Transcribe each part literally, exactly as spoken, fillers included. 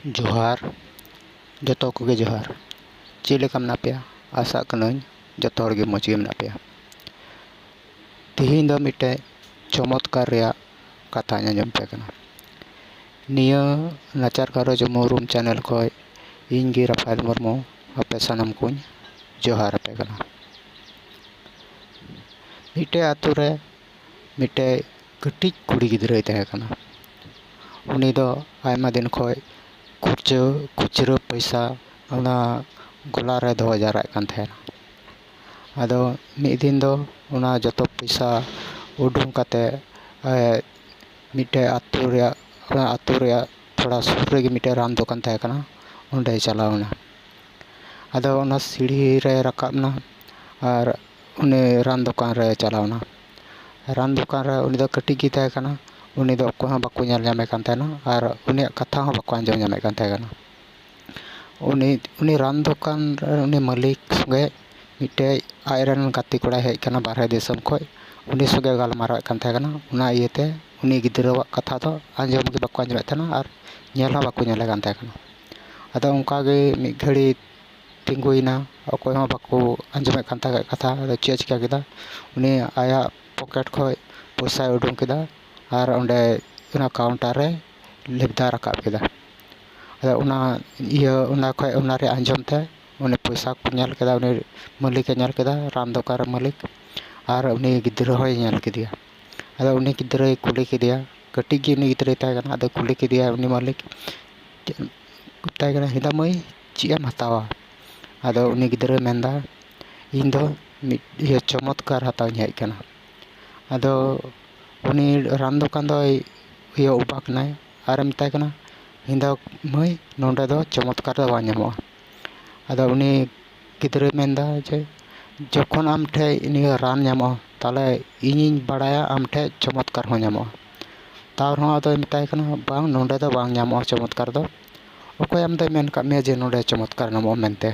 ᱡᱚᱦᱟᱨ, ᱡᱚᱛᱚ ᱠᱚᱜᱮ ᱡᱚᱦᱟᱨ᱾ ᱪᱮᱫ ᱞᱮᱠᱟ ᱢᱮᱱᱟᱜ ᱯᱮᱭᱟ? ᱟᱥᱟᱜ ᱠᱟᱹᱱᱟᱹᱧ ᱡᱚᱛᱚ ᱦᱚᱲ ᱜᱮ ᱢᱚᱡᱽ ᱜᱮ ᱢᱮᱱᱟᱜ ᱯᱮᱭᱟ᱾ ᱛᱮᱦᱮᱧ ᱫᱚ ᱢᱤᱫᱴᱮᱡ ᱪᱚᱢᱚᱛᱠᱟᱨ ᱨᱮᱭᱟᱜ ᱠᱟᱛᱷᱟᱧ ᱟᱸᱡᱚᱢ ᱯᱮ ᱠᱟᱱᱟ᱾ ᱱᱤᱭᱟᱹ ᱱᱟᱪᱟᱨ ᱜᱷᱟᱨᱚᱸᱡᱽ ᱩᱢᱩᱞ ᱨᱩᱢ ᱪᱮᱱᱮᱞ ᱠᱷᱚᱡ ᱤᱧ ᱜᱮ ᱨᱟᱯᱷᱟᱭᱮᱞ ᱢᱩᱨᱢᱩ ᱟᱯᱮ ᱥᱟᱱᱟᱢ ᱠᱚᱧ ᱡᱚᱦᱟᱨ ᱟᱯᱮ ᱠᱟᱱᱟ᱾ ᱢᱤᱫᱴᱮᱡ ᱟᱛᱳ ᱨᱮ ᱢᱤᱫᱴᱮᱡ ᱠᱟᱹᱴᱤᱡ ᱠᱩᱲᱤ ᱜᱤᱫᱽᱨᱟᱹᱭ ᱛᱟᱦᱮᱸ ᱠᱟᱱᱟ᱾ ᱩᱱᱤ ᱫᱚ ᱟᱭᱢᱟ ᱫᱤᱱ ᱠᱷᱚᱡ ᱠᱷᱩᱪᱨᱟᱹ, ᱠᱷᱩᱪᱨᱟᱹ ᱯᱚᱭᱥᱟ ᱚᱱᱟ ᱜᱚᱞᱟ ᱨᱮ ᱫᱚᱦᱚ ᱡᱟᱣᱨᱟᱭᱮᱫ ᱠᱟᱱ ᱛᱟᱦᱮᱱᱟ᱾ ᱟᱫᱚ ᱢᱤᱫ ᱫᱤᱱ ᱫᱚ ᱚᱱᱟ ᱡᱚᱛᱚ ᱯᱚᱭᱥᱟ ᱩᱰᱩᱝ ᱠᱟᱛᱮ, ᱮ, ᱢᱤᱫᱴᱮᱡ ᱟᱛᱳ ᱨᱮᱭᱟᱜ, ᱚᱱᱟ ᱟᱛᱳ ᱨᱮᱭᱟᱜ ᱛᱷᱚᱲᱟ ᱥᱩᱨ ᱨᱮᱜᱮ ᱢᱤᱫᱴᱮᱡ ᱨᱟᱱ ᱫᱚᱠᱟᱱ ᱛᱟᱦᱮᱸ ᱠᱟᱱᱟ, ᱚᱸᱰᱮᱭ ᱪᱟᱞᱟᱣ ᱮᱱᱟ᱾ ᱟᱫᱚ ᱚᱱᱟ ᱥᱤᱲᱦᱤ ᱨᱮ ᱨᱟᱠᱟᱵ ᱮᱱᱟ ᱟᱨ ᱩᱱᱤ ᱨᱟᱱ ᱫᱚᱠᱟᱱ ᱨᱮ ᱪᱟᱞᱟᱣ ᱮᱱᱟ᱾ ᱨᱟᱱ ᱫᱚᱠᱟᱱ ᱨᱮ ᱩᱱᱤ ᱫᱚ ᱠᱟᱹᱴᱤᱡ ᱜᱮ ᱛᱟᱦᱮᱸ ᱠᱟᱱᱟ, ᱩᱱᱤ ᱫᱚ ᱚᱠᱚᱭ ᱦᱚᱸ ᱵᱟᱠᱚ ᱧᱮᱞ ᱧᱟᱢᱮ ᱠᱟᱱ ᱛᱟᱦᱮᱱᱟ ᱟᱨ ᱩᱱᱤᱭᱟᱜ ᱠᱟᱛᱷᱟ ᱦᱚᱸ ᱵᱟᱠᱚ ᱟᱸᱡᱚᱢ ᱧᱟᱢᱮᱫ ᱠᱟᱱ ᱛᱟᱦᱮᱸ ᱠᱟᱱᱟ᱾ ᱩᱱᱤ, ᱩᱱᱤ ᱨᱟᱱ ᱫᱚᱠᱟᱱ ᱨᱮ ᱩᱱᱤ ᱢᱟᱹᱞᱤᱠ ᱥᱚᱸᱜᱮ ᱢᱤᱫᱴᱮᱡ ᱟᱡ ᱨᱮᱱ ᱜᱟᱛᱮ ᱠᱚᱲᱟᱭ ᱦᱮᱡ ᱠᱟᱱᱟ ᱵᱟᱨᱦᱮ ᱫᱤᱥᱚᱢ ᱠᱷᱚᱡ, ᱩᱱᱤ ᱥᱚᱸᱜᱮ ᱜᱟᱞᱢᱟᱨᱟᱣᱮᱫ ᱠᱟᱱ ᱛᱟᱦᱮᱸ ᱠᱟᱱᱟ᱾ ᱚᱱᱟ ᱤᱭᱟᱹᱛᱮ ᱩᱱᱤ ᱜᱤᱫᱽᱨᱟᱹᱣᱟᱜ ᱠᱟᱛᱷᱟ ᱫᱚ ᱟᱸᱡᱚᱢ ᱜᱮ ᱵᱟᱠᱚ ᱟᱸᱡᱚᱢᱮᱫ ᱛᱟᱦᱮᱱᱟ ᱟᱨ ᱧᱮᱞ ᱦᱚᱸ ᱵᱟᱠᱚ ᱧᱮᱞᱮ ᱠᱟᱱ ᱛᱟᱦᱮᱸ ᱠᱟᱱᱟ᱾ ᱟᱫᱚ ᱚᱱᱠᱟ ᱜᱮ ᱢᱤᱫ ᱜᱷᱟᱹᱲᱤ ᱛᱤᱸᱜᱩᱭᱮᱱᱟ, ᱚᱠᱚᱭ ᱦᱚᱸ ᱵᱟᱠᱚ ᱟᱸᱡᱚᱢᱮᱫ ᱠᱟᱱ ᱛᱟᱦᱮᱸ ᱠᱟᱛᱷᱟ᱾ ᱟᱫᱚ ᱪᱮᱫ ᱮ ᱪᱤᱠᱟᱹ ᱠᱮᱫᱟ? ᱩᱱᱤ ᱟᱭᱟᱜ ᱯᱚᱠᱮᱴ ᱠᱷᱚᱡ ᱯᱚᱭᱥᱟᱭ ᱩᱰᱩᱝ ᱠᱮᱫᱟ ᱟᱨ ᱚᱸᱰᱮ ᱚᱱᱟ ᱠᱟᱣᱩᱱᱴᱟᱨ ᱨᱮ ᱞᱮᱵᱫᱟ ᱨᱟᱠᱟᱵ ᱠᱮᱫᱟ᱾ ᱟᱫᱚ ᱚᱱᱟ ᱤᱭᱟᱹ, ᱚᱱᱟ ᱠᱷᱚᱡ, ᱚᱱᱟ ᱨᱮ ᱟᱸᱡᱚᱢ ᱛᱮ ᱩᱱᱤ ᱯᱚᱭᱥᱟ ᱠᱚ ᱧᱮᱞ ᱠᱮᱫᱟ, ᱩᱱᱤ ᱢᱟᱹᱞᱤᱠᱮ ᱧᱮᱞ ᱠᱮᱫᱟ, ᱨᱟᱱ ᱫᱚᱠᱟᱱ ᱨᱮ ᱢᱟᱹᱞᱤᱠ, ᱟᱨ ᱩᱱᱤ ᱜᱤᱫᱽᱨᱟᱹ ᱦᱚᱸᱭ ᱧᱮᱞ ᱠᱮᱫᱮᱭᱟ᱾ ᱟᱫᱚ ᱩᱱᱤ ᱜᱤᱫᱽᱨᱟᱹᱭ ᱠᱩᱞᱤ ᱠᱮᱫᱮᱭᱟ, ᱠᱟᱹᱴᱤᱡ ᱜᱮ ᱩᱱᱤ ᱜᱤᱫᱽᱨᱟᱹᱭ ᱛᱟᱦᱮᱸ ᱠᱟᱱᱟ, ᱟᱫᱚ ᱠᱩᱞᱤ ᱠᱮᱫᱮᱭᱟ ᱩᱱᱤ ᱢᱟᱹᱞᱤᱠ, ᱢᱮᱛᱟᱭ ᱠᱟᱱᱟ, "ᱦᱮᱸᱫᱟ ᱢᱟᱹᱭ, ᱪᱮᱫ ᱮᱢ ᱦᱟᱛᱟᱣᱟ?" ᱟᱫᱚ ᱩᱱᱤ ᱜᱤᱫᱽᱨᱟᱹᱭ ᱢᱮᱱᱫᱟ, "ᱤᱧ ᱫᱚ ᱢᱤᱫ ᱤᱭᱟᱹ ᱪᱚᱢᱚᱛᱠᱟᱨ ᱦᱟᱛᱟᱣ ᱤᱧ ᱦᱮᱡ ᱠᱟᱱᱟ᱾" ᱟᱫᱚ ᱩᱱᱤ ᱨᱟᱱ ᱫᱚᱠᱟᱱ ᱫᱚᱭ ᱤᱭᱟᱹ ᱚᱵᱟᱠ ᱮᱱᱟᱭ ᱟᱨᱮ ᱢᱮᱛᱟᱭ ᱠᱟᱱᱟ, "ᱦᱮᱸᱫᱟ ᱢᱟᱹᱭ, ᱱᱚᱰᱮ ᱫᱚ ᱪᱚᱢᱚᱛᱠᱟᱨ ᱫᱚ ᱵᱟᱝ ᱧᱟᱢᱚᱜᱼᱟ᱾" ᱟᱫᱚ ᱩᱱᱤ ᱜᱤᱫᱽᱨᱟᱹᱭ ᱢᱮᱱᱫᱟ ᱡᱮ, "ᱡᱚᱠᱷᱚᱱ ᱟᱢ ᱴᱷᱮᱡ ᱱᱤᱭᱟᱹ ᱨᱟᱱ ᱧᱟᱢᱚᱜᱼᱟ, ᱛᱟᱦᱞᱮ ᱤᱧᱤᱧ ᱵᱟᱲᱟᱭᱟ ᱟᱢ ᱴᱷᱮᱡ ᱪᱚᱢᱚᱛᱠᱟᱨ ᱦᱚᱸ ᱧᱟᱢᱚᱜᱼᱟ᱾" ᱛᱟᱣ ᱨᱮᱦᱚᱸ ᱟᱫᱚᱭ ᱢᱮᱛᱟᱭ ᱠᱟᱱᱟ, "ᱵᱟᱝ, ᱱᱚᱰᱮ ᱫᱚ ᱵᱟᱝ ᱧᱟᱢᱚᱜᱼᱟ ᱪᱚᱢᱚᱛᱠᱟᱨ ᱫᱚ᱾ ᱚᱠᱚᱭ ᱟᱢ ᱫᱚᱭ ᱢᱮᱱ ᱠᱟᱜ ᱢᱮᱭᱟ ᱡᱮ ᱱᱚᱰᱮ ᱪᱚᱢᱚᱛᱠᱟᱨ ᱧᱟᱢᱚᱜᱼᱟ ᱢᱮᱱᱛᱮ?"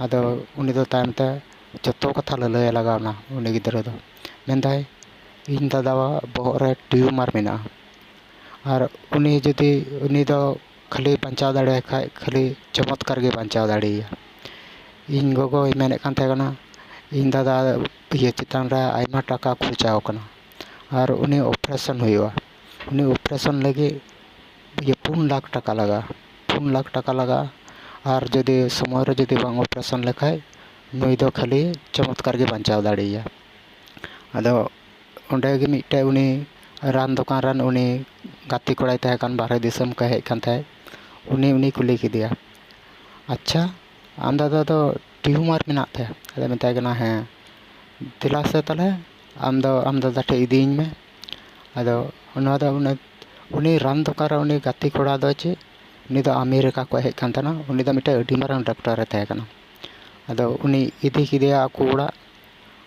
ᱟᱫᱚ ᱩᱱᱤ ᱫᱚ ᱛᱟᱭᱚᱢ ᱛᱮ ᱡᱚᱛᱚ ᱠᱟᱛᱷᱟ ᱞᱟᱹᱞᱟᱹᱭ ᱞᱟᱜᱟᱣ ᱮᱱᱟ ᱩᱱᱤ ᱜᱤᱫᱽᱨᱟᱹ ᱫᱚ᱾ ᱢᱮᱱᱫᱟᱭ, "ᱤᱧ ᱫᱟᱫᱟᱣᱟᱜ ᱵᱚᱦᱚᱜ ᱨᱮ ᱴᱤᱭᱩᱢᱟᱨ ᱢᱮᱱᱟᱜᱼᱟ, ᱟᱨ ᱩᱱᱤ ᱡᱩᱫᱤ, ᱩᱱᱤ ᱫᱚ ᱠᱷᱟᱹᱞᱤ ᱵᱟᱧᱪᱟᱣ ᱫᱟᱲᱮᱭᱟᱭ ᱠᱷᱟᱡ, ᱠᱷᱟᱹᱞᱤ ᱪᱚᱢᱚᱛᱠᱟᱨ ᱜᱮ ᱵᱟᱧᱪᱟᱣ ᱫᱟᱲᱮᱭᱟᱭᱟ᱾ ᱤᱧ ᱜᱚᱜᱚᱭ ᱢᱮᱱᱮᱫ ᱠᱟᱱ ᱛᱟᱦᱮᱸ ᱠᱟᱱᱟ, ᱤᱧ ᱫᱟᱫᱟ ᱤᱭᱟᱹ ᱪᱮᱛᱟᱱ ᱨᱮ ᱟᱭᱢᱟ ᱴᱟᱠᱟ ᱠᱷᱚᱨᱪᱟᱣ ᱠᱟᱱᱟ, ᱟᱨ ᱩᱱᱤ operation ᱦᱩᱭᱩᱜᱼᱟ᱾ ᱩᱱᱤ operation ᱞᱟᱹᱜᱤᱫ ᱤᱭᱟᱹ ᱯᱩᱱ ᱞᱟᱠᱷ ᱴᱟᱠᱟ ᱞᱟᱜᱟᱜᱼᱟ, ᱯᱩᱱ ᱞᱟᱠᱷ ᱴᱟᱠᱟ ᱞᱟᱜᱟᱜᱼᱟ᱾ ᱟᱨ ᱡᱩᱫᱤ ᱥᱚᱢᱚᱭ ᱨᱮ ᱡᱩᱫᱤ ᱵᱟᱝ operation ᱞᱮᱠᱷᱟᱡ, ᱱᱩᱭ ᱫᱚ ᱠᱷᱟᱹᱞᱤ ᱪᱚᱢᱚᱛᱠᱟᱨ ᱜᱮ ᱵᱟᱧᱪᱟᱣ ᱫᱟᱲᱮᱭᱟᱭᱟ᱾ ᱟᱫᱚ ᱚᱸᱰᱮ ᱜᱮ ᱢᱤᱫᱴᱮᱡ ᱩᱱᱤ ᱨᱟᱱ ᱫᱚᱠᱟᱱ ᱨᱮᱱ ᱩᱱᱤ ᱜᱟᱛᱮ ᱠᱚᱲᱟᱭ ᱛᱟᱦᱮᱸ ᱠᱟᱱ, ᱵᱟᱦᱨᱮ ᱫᱤᱥᱚᱢ ᱠᱷᱚᱱ ᱦᱮᱡ ᱠᱟᱱ ᱛᱟᱦᱮᱸᱫ᱾ ᱩᱱᱤ, ᱩᱱᱤ ᱠᱩᱞᱤ ᱠᱮᱫᱮᱭᱟ, "ᱟᱪᱪᱷᱟ, ᱟᱢ ᱫᱟᱫᱟ ᱫᱚ tumor ᱢᱮᱱᱟᱜ ᱛᱟᱭᱟ?" ᱟᱫᱚ ᱢᱮᱛᱟᱭ ᱠᱟᱱᱟ, "ᱦᱮᱸ, ᱫᱮᱞᱟ ᱥᱮ ᱛᱟᱦᱞᱮ ᱟᱢ ᱫᱚ ᱟᱢ ᱫᱟᱫᱟ ᱴᱷᱮᱡ ᱤᱫᱤᱭᱤᱧ ᱢᱮ᱾" ᱟᱫᱚ ᱚᱱᱟ ᱫᱚ ᱩᱱᱤ, ᱩᱱᱤ ᱨᱟᱱ ᱫᱚᱠᱟᱱ ᱨᱮ ᱩᱱᱤ ᱜᱟᱛᱮ ᱠᱚᱲᱟ ᱫᱚ ᱪᱮᱫ, ᱩᱱᱤ ᱫᱚ ᱟᱢᱮᱨᱤᱠᱟ ᱠᱷᱚᱱ ᱦᱮᱡ ᱠᱟᱱ ᱛᱟᱦᱮᱱᱟ᱾ ᱩᱱᱤ ᱫᱚ ᱢᱤᱫᱴᱮᱡ ᱟᱹᱰᱤ ᱢᱟᱨᱟᱝ ᱰᱟᱠᱛᱟᱨ ᱮ ᱛᱟᱦᱮᱸ ᱠᱟᱱᱟ᱾ ᱟᱫᱚ ᱩᱱᱤ ᱤᱫᱤ ᱠᱮᱫᱮᱭᱟ ᱟᱠᱚ ᱚᱲᱟᱜ,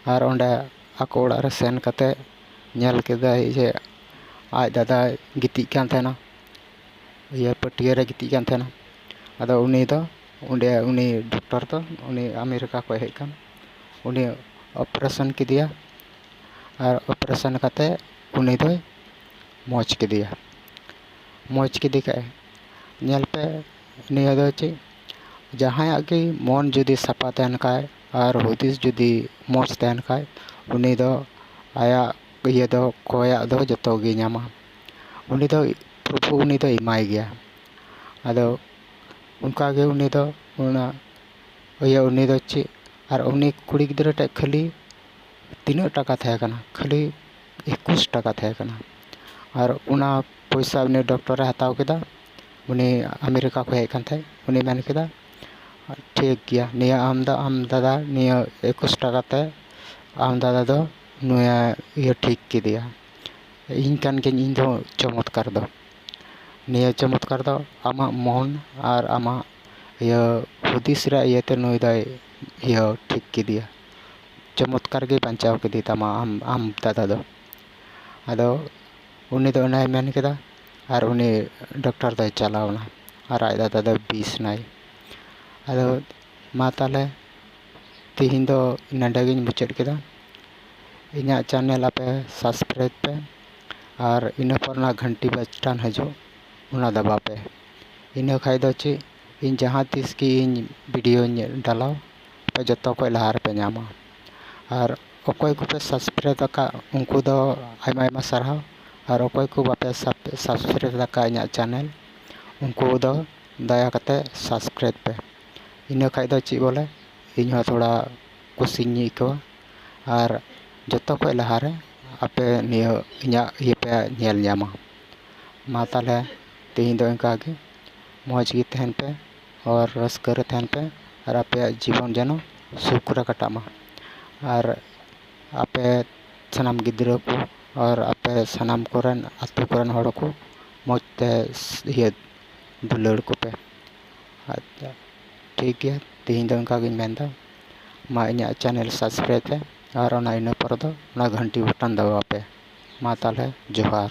ᱟᱨ ᱚᱸᱰᱮ ᱟᱠᱚ ᱚᱲᱟᱜ ᱨᱮ ᱥᱮᱱ ᱠᱟᱛᱮ ᱧᱮᱞ ᱠᱮᱫᱟᱭ ᱡᱮ ᱟᱡ ᱫᱟᱫᱟᱭ ᱜᱤᱛᱤᱡ ᱠᱟᱱ ᱛᱟᱦᱮᱱᱟ, ᱤᱭᱟᱹ ᱯᱟᱹᱴᱭᱟᱹ ᱨᱮ ᱜᱤᱛᱤᱡ ᱠᱟᱱ ᱛᱟᱦᱮᱱᱟ᱾ ᱟᱫᱚ ᱩᱱᱤ ᱫᱚ ᱚᱸᱰᱮ ᱩᱱᱤ ᱰᱟᱠᱛᱟᱨ ᱫᱚ ᱩᱱᱤ ᱟᱢᱮᱨᱤᱠᱟ ᱠᱷᱚᱱ ᱦᱮᱡ ᱠᱟᱱ, ᱩᱱᱤ operation ᱠᱮᱫᱮᱭᱟ, ᱟᱨ operation ᱠᱟᱛᱮ ᱩᱱᱤ ᱫᱚᱭ ᱢᱚᱡᱽ ᱠᱮᱫᱮᱭᱟ᱾ ᱢᱚᱡᱽ ᱠᱮᱫᱮ ᱠᱷᱟᱡ, ᱧᱮᱞ ᱯᱮ, ᱱᱤᱭᱟᱹ ᱫᱚ ᱪᱮᱫ, ᱡᱟᱦᱟᱸᱭᱟᱜ ᱜᱮ ᱢᱚᱱ ᱡᱩᱫᱤ ᱥᱟᱯᱷᱟ ᱛᱟᱦᱮᱱ ᱠᱷᱟᱡ ᱟᱨ ᱦᱩᱫᱤᱥ ᱡᱩᱫᱤ ᱢᱚᱡᱽ ᱛᱟᱦᱮᱱ ᱠᱷᱟᱡ, ᱩᱱᱤ ᱫᱚ ᱟᱭᱟᱜ ᱤᱭᱟᱹ ᱫᱚ, ᱠᱚᱭᱟᱜ ᱫᱚ ᱡᱚᱛᱚ ᱜᱮ ᱧᱟᱢᱟ᱾ ᱩᱱᱤ ᱫᱚ ᱯᱨᱚᱵᱷᱩ ᱩᱱᱤ ᱫᱚᱭ ᱮᱢᱟᱭ ᱜᱮᱭᱟ᱾ ᱟᱫᱚ ᱚᱱᱠᱟ ᱜᱮ ᱩᱱᱤ ᱫᱚ ᱚᱱᱟ ᱤᱭᱟᱹ, ᱩᱱᱤ ᱫᱚ ᱪᱮᱫ, ᱟᱨ ᱩᱱᱤ ᱠᱩᱲᱤ ᱜᱤᱫᱽᱨᱟᱹ ᱴᱷᱮᱡ ᱠᱷᱟᱹᱞᱤ ᱛᱤᱱᱟᱹᱜ ᱴᱟᱠᱟ ᱛᱟᱦᱮᱸ ᱠᱟᱱᱟ? ᱠᱷᱟᱹᱞᱤ ᱮᱠᱩᱥ ᱴᱟᱠᱟ ᱛᱟᱦᱮᱸ ᱠᱟᱱᱟ᱾ ᱟᱨ ᱚᱱᱟ ᱯᱚᱭᱥᱟ ᱩᱱᱤ ᱰᱟᱠᱛᱚᱨᱮ ᱦᱟᱛᱟᱣ ᱠᱮᱫᱟ, ᱩᱱᱤ ᱟᱢᱮᱨᱤᱠᱟ ᱠᱷᱚᱱ ᱦᱮᱡ ᱠᱟᱱ ᱛᱟᱦᱮᱸᱫ, ᱩᱱᱤ ᱢᱮᱱ ᱠᱮᱫᱟ, "ᱴᱷᱤᱠ ᱜᱮᱭᱟ, ᱱᱤᱭᱟᱹ ᱟᱢ ᱫᱚ, ᱟᱢ ᱫᱟᱫᱟ, ᱱᱤᱭᱟᱹ ᱮᱠᱩᱥ ᱴᱟᱠᱟ ᱛᱮ ᱟᱢ ᱫᱟᱫᱟ ᱫᱚ ᱱᱩᱭᱟ ᱤᱭᱟᱹ ᱴᱷᱤᱠ ᱠᱮᱫᱮᱭᱟ, ᱤᱧ ᱠᱟᱱ ᱜᱤᱭᱟᱹᱧ ᱤᱧ ᱫᱚ ᱪᱚᱢᱚᱛᱠᱟᱨ ᱫᱚ᱾ ᱱᱤᱭᱟᱹ ᱪᱚᱢᱚᱛᱠᱟᱨ ᱫᱚ ᱟᱢᱟᱜ ᱢᱚᱱ ᱟᱨ ᱟᱢᱟᱜ ᱤᱭᱟᱹ ᱦᱩᱫᱤᱥ ᱨᱮᱭᱟᱜ ᱤᱭᱟᱹᱛᱮ ᱱᱩᱭ ᱫᱚᱭ ᱤᱭᱟᱹ ᱴᱷᱤᱠ ᱠᱮᱫᱮᱭᱟ, ᱪᱚᱢᱚᱛᱠᱟᱨ ᱜᱮ ᱵᱟᱧᱪᱟᱣ ᱠᱮᱫᱮ ᱛᱟᱢᱟ ᱟᱢ, ᱟᱢ ᱫᱟᱫᱟ ᱫᱚ᱾" ᱟᱫᱚ ᱩᱱᱤ ᱫᱚ ᱚᱱᱟᱭ ᱢᱮᱱ ᱠᱮᱫᱟ, ᱟᱨ ᱩᱱᱤ ᱰᱟᱠᱛᱟᱨ ᱫᱚᱭ ᱪᱟᱞᱟᱣ ᱮᱱᱟ, ᱟᱨ ᱟᱡ ᱫᱟᱫᱟ ᱫᱚ ᱵᱮᱥ ᱮᱱᱟᱭ᱾ ᱟᱫᱚ ᱢᱟ ᱛᱟᱦᱞᱮ, ᱛᱤᱦᱤᱧ ᱫᱚ ᱱᱚᱰᱮ ᱜᱤᱧ ᱢᱩᱪᱟᱹᱫ ᱠᱮᱫᱟ᱾ ᱤᱧᱟᱹᱜ ᱪᱮᱱᱮᱞ ᱟᱯᱮ subscribe ᱯᱮ, ᱟᱨ ᱤᱱᱟᱹ ᱯᱚᱨ ᱚᱱᱟ ᱜᱷᱟᱱᱴᱤ ᱵᱟᱴᱚᱱ ᱦᱤᱡᱩᱜ, ᱚᱱᱟ ᱫᱟᱵᱟᱣ ᱯᱮ᱾ ᱤᱱᱟᱹ ᱠᱷᱟᱡ ᱫᱚ ᱪᱮᱫ, ᱤᱧ ᱡᱟᱦᱟᱸ ᱛᱤᱥ ᱜᱮ ᱤᱧ ᱵᱷᱤᱰᱤᱭᱳᱧ ᱰᱟᱞᱟᱣ, ᱟᱯᱮ ᱡᱚᱛᱚ ᱠᱷᱚᱡ ᱞᱟᱦᱟ ᱨᱮᱯᱮ ᱧᱟᱢᱟ᱾ ᱟᱨ ᱚᱠᱚᱭ ᱠᱚᱯᱮ ᱥᱟᱵᱥᱠᱨᱟᱭᱤᱵᱽ ᱟᱠᱟᱫ, ᱩᱱᱠᱩ ᱫᱚ ᱟᱭᱢᱟ ᱟᱭᱢᱟ ᱥᱟᱨᱦᱟᱣ᱾ ᱟᱨ ᱚᱠᱚᱭ ᱠᱚ ᱵᱟᱯᱮ ᱥᱟᱵ-, ᱥᱟᱵᱥᱠᱨᱟᱭᱤᱵᱽ ᱟᱠᱟᱫ ᱤᱧᱟᱹᱜ ᱪᱮᱱᱮᱞ, ᱩᱱᱠᱩ ᱫᱚ ᱫᱟᱭᱟ ᱠᱟᱛᱮ ᱥᱟᱵᱥᱠᱨᱟᱭᱤᱵᱽ ᱯᱮ᱾ ᱤᱱᱟᱹ ᱠᱷᱟᱡ ᱫᱚ ᱪᱮᱫ ᱵᱚᱞᱮ, ᱤᱧ ᱦᱚᱸ ᱛᱷᱚᱲᱟ ᱠᱩᱥᱤᱧ ᱟᱹᱭᱠᱟᱹᱣᱟ᱾ ᱟᱨ ᱡᱚᱛᱚ ᱠᱷᱚᱡ ᱞᱟᱦᱟ ᱨᱮ ᱟᱯᱮ ᱱᱤᱭᱟᱹ ᱤᱧᱟᱹᱜ ᱤᱭᱟᱹ ᱯᱮ ᱧᱮᱞ ᱧᱟᱢᱟ᱾ ᱢᱟ ᱛᱟᱦᱞᱮ ᱛᱮᱦᱮᱧ ᱫᱚ ᱤᱱᱠᱟ ᱜᱮ᱾ ᱢᱚᱡᱽ ᱜᱮ ᱛᱟᱦᱮᱱ ᱯᱮ ᱟᱨ ᱨᱟᱹᱥᱠᱟᱹ ᱨᱮ ᱛᱟᱦᱮᱱ ᱯᱮ, ᱟᱨ ᱟᱯᱮᱭᱟᱜ ᱡᱤᱵᱚᱱ ᱡᱮᱱᱚ ᱥᱩᱠ ᱨᱮ ᱠᱟᱴᱟᱜ ᱢᱟ᱾ ᱟᱨ ᱟᱯᱮ ᱥᱟᱱᱟᱢ ᱜᱤᱫᱽᱨᱟᱹ ᱠᱚ ᱟᱨ ᱟᱯᱮ ᱥᱟᱱᱟᱢ ᱠᱚᱨᱮᱱ, ᱟᱹᱛᱩ ᱠᱚᱨᱮᱱ ᱦᱚᱲ ᱠᱚ ᱢᱚᱡᱽ ᱛᱮ ᱤᱭᱟᱹ ᱫᱩᱞᱟᱹᱲ ᱠᱚᱯᱮ᱾ ᱟᱪᱪᱷᱟ, ᱴᱷᱤᱠ ᱜᱮᱭᱟ, ᱛᱮᱦᱮᱧ ᱫᱚ ᱚᱱᱠᱟ ᱜᱤᱧ ᱢᱮᱱᱫᱟ᱾ ᱢᱟ, ᱤᱧᱟᱹᱜ ᱪᱮᱱᱮᱞ ᱥᱟᱵᱥᱠᱨᱟᱭᱤᱵᱽ ᱯᱮ ᱟᱨ ᱚᱱᱟ ᱤᱱᱟᱹ ᱯᱚᱨᱮ ᱫᱚ ᱚᱱᱟ ᱜᱷᱟᱱᱴᱤ ᱵᱚᱴᱚᱱ ᱫᱟᱵᱟᱣ ᱯᱮ᱾ ᱢᱟ ᱛᱟᱦᱞᱮ, ᱡᱚᱦᱟᱨ᱾